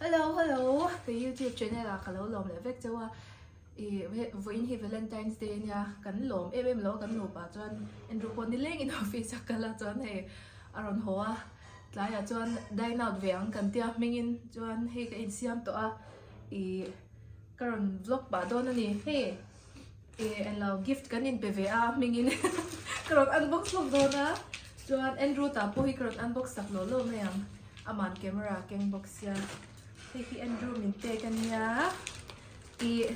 Hello hello ka youtube channel ah ka lo lawm leh vek cheu a ih vawiin hi valentine's day ania kan lawm em em lo a kan nupa chuan Andrew pawh nileng in office a kal a chuan hei a rawn haw a tlaiah chuan dine out ve ang kan tia hmingin chuan hei ka insiam tawh a ih ka rawn vlog pah dawn a ni hei ih englo gift kan inpe ve a hmingin ka rawn unbox lawk dawn a chuan Andrew tah pawh hi ka rawn unbox sak law law mai ang aman camera a keng bawk sia hei hi Andrew min pek a nia ih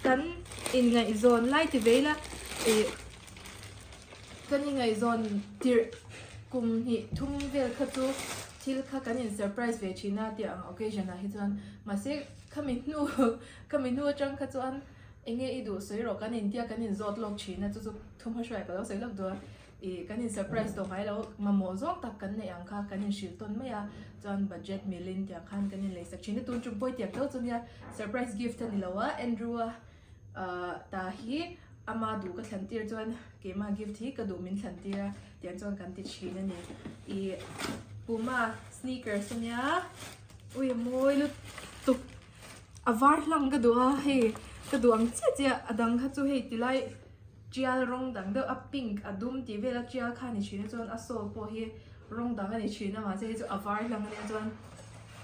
kan inngaihzawn lai ti ve ila ih kan inngaihzawn tirh kum hnih thum vel kha chu thil kha kan in surprise ve thin a tih ang occasion ah hi chuan mahse khami hnu khami hnu atang kha chuan enge i duh sawi rawh kan intia kan inzawt lawk thin a chu chu thum hma hruai ka lo sawi lawk duh a. Ih kan in surprise tawh ngai lo, mamawh zawng tak kan neih ang kha kan in hrilh tawn mai a, chuan budget milin tiang khan kan in leisak thin a, tun tum pawh i tiang tho chu nia surprise gift a ni lo a, Andrew a ta hi ama duh ka thlan tir chuan keima gift hi ka duh min thlan tir a tiang chuan kan ti thin a ni. Ih Puma sneakers a nia, ui a mawi lutuk, a var hlang ka duh a hei ka duh ang chiah chiah a dang kha chu hei tilai. Tial rawng dang deuh a pink a dum tih vel a tial kha a ni thin a chuan a sole pawh hi rawng dang a ni thin a mahse hei chu a var hlang a nia chuan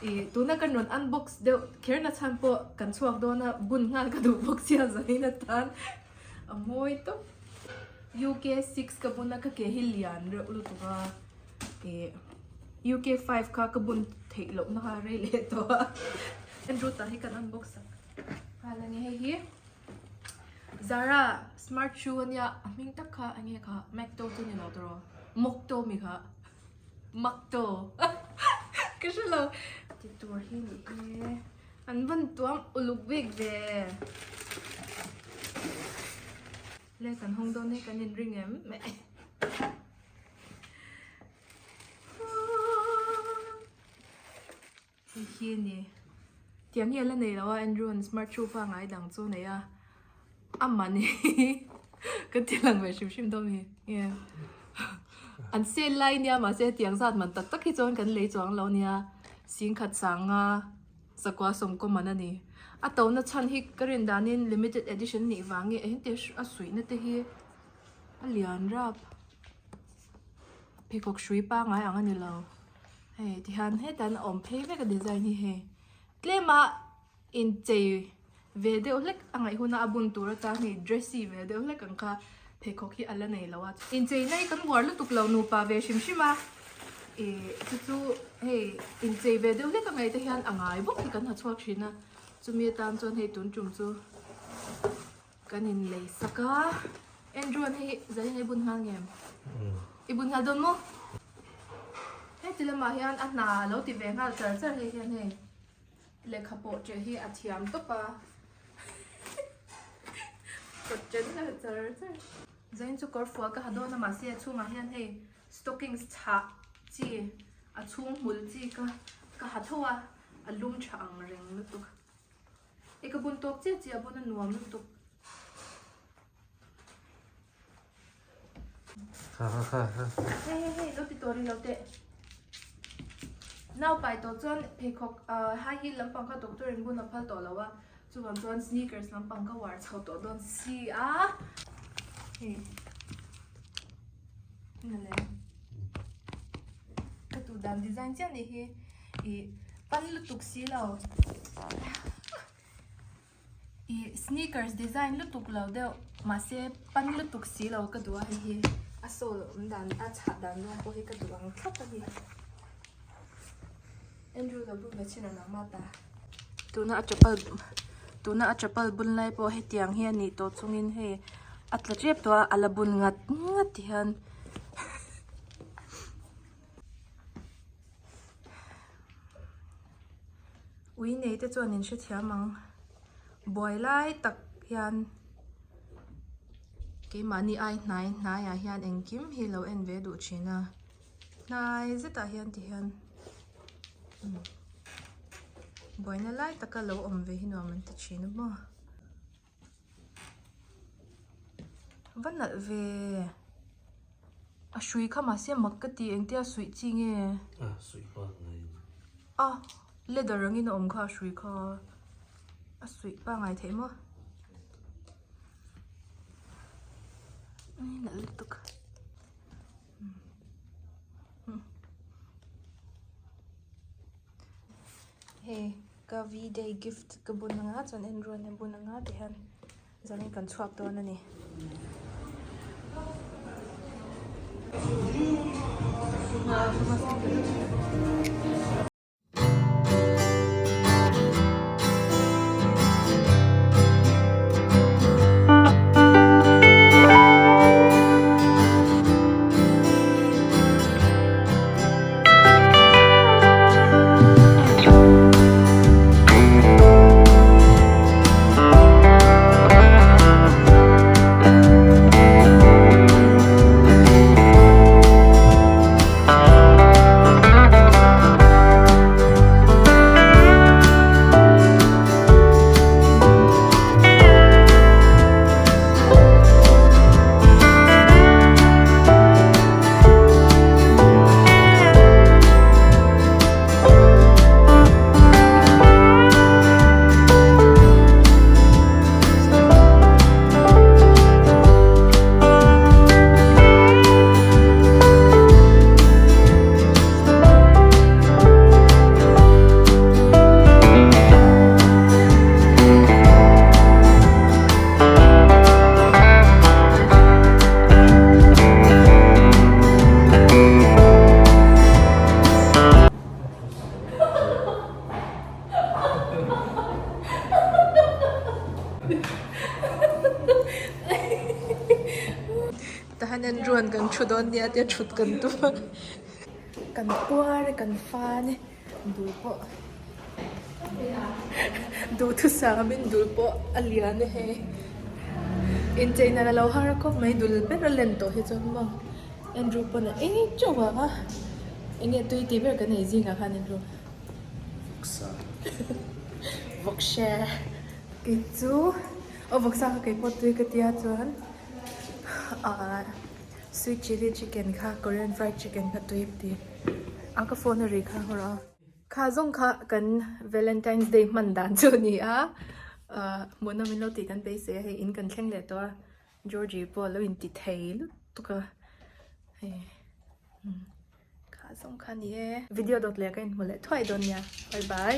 ih tuna kan rawn unbox deuh kher na chhan pawh kan chhuak dawn a bun nghal ka duh bawk sia zanin atan a mawi tawp. UK 6 ka bun a ka ke hi lian reuh lutuk a ih UK 5 kha ka bun theih loh na kha rei leh tawh a Andrew tah hi kan unbox sak nghal a ni hei hi. Zara smart shoe ania a hming tak kha eng nge kha Macto chu ni lo tawh rawh Mokto mi kha Makto ka hre lo ti tur hi ni e an van tuam uluk bik ve le kan hawng dawn e kan in ring em Hei hi a ni. Tiang hi a la nei lo a, Andrew an smart shoe kha ngai dang chu a nei a, a man hi ka ti lang ve hrim hrim dawn a ni. Nge an sale lai nia mahse tiang zat man tak tak hi chuan kan lei chuang lo nia, singkhat sanga zakua sawmkaw man a ni. A tona chhan hi ka rin danin limited edition nih vang nge engtin a suihna te hi a lian rap. Pheikhawk hrui pangngai ang a ni lo. Hei tihian heta an awm phei vek a design hi hei tlema inchei ve deuh hlek a ngaih huna a bun tur atan hei dressy ve deuh hlek ang kha pheikhawk hi a la nei lo a inchei na hi kan uar lutuk lo nupa ve hrim hrim a ih chu chu hei inchei ve deuh hlek a ngaih te hian a ngai bawk hi kan ha chhuak thin a chumi atan chuan hei tun tum chu Kan in lei sak a. Andrew an hei zanin i bun nghal ngem? I bun nghal dawn maw? Heti lamah hian a hna lo ti ve nghal char char hei hian hei lehkha pawh ṭeh hi a thiam tawp a. Kawt ṭen nghal char char. Zanin chu kawr fual ka ha dawn a mahse a chhungah hian hei stockings chhah chi a chhung hmul chi ka ka ha tho a, a lum ṭha ang reng lutuk. I ka bun tawk chiah chiah bun a nuam lutuk. Ha ha ha ha. Hei hei hei lo ti tawh ri lo teh. Nau pai tawh chuan pheikhawk high heel lampang kha doctor in bun a phal tawh lo a, chuvang chuan sneakers lampang ka uar chho tawh dawn si a. Hei. Nale. Ka tu dan design chiah ni hi. Ih pan lutuk si lo. Ih sneakers design lutuk lo deuh mahse pan lutuk si lo ka duh a hei hi a sole awm dan a chhah dan zawng pawh hi ka duh ang thlap a ni. Andrew lo bun ve chin a nangmah ta. Tuna a chapal tuna a chapal bun lai pawh hetiang hi a nih tawh chungin hei a tla tep tawh a a la bun ngat ngat ti hian. Ui nei te chuan in hrethiam ang buai lai tak hian keimahni ai hnai hnaiah hian engkim hi lo en ve duh thin a hnai zetah hian ti hian buaina lai taka lo awm ve hi nuam an ti thin a maw. Va nalh ve a hrui kha mahse mak ka ti engtia suih chi nge a suih bak ngai a. Leather angin a awm kha a hrui kha a suih pangai theih maw? Nalh lutuk. Hei ka V day gift ka bun anga chuan en ruan a bun anga ti hian zanin kan chhuak dawn a ni. Tahan en ruan kan thu dawn nia tia thut kan tum a kan puar e kan fan e dul pawh duhthusam in dul pawh a lian e hei inchei nan a lo har khawp mai dul ber a len tawh hi chuan maw Andrew pawn a ei teuh a enge tui tih ber kan ei zingah khan Andrew Vawksa Vawksa kei chu aw vawksa kha kei pawh tui ka tia chuan ah sweet chilli chicken kha korean fried chicken kha tui ka ti a ka phone a ri kha hawrh a kha zawng kha kan valentine's day hman dan chu a ni a ah hmuhnawm in lo tih kan beisei a hei in kan thleng leh tawh a Georgie pawh a lo inti thei lutuk a hei kha zawng kha a ni e video dawt leh ka inhmu leh thuai dawn nia bye bye.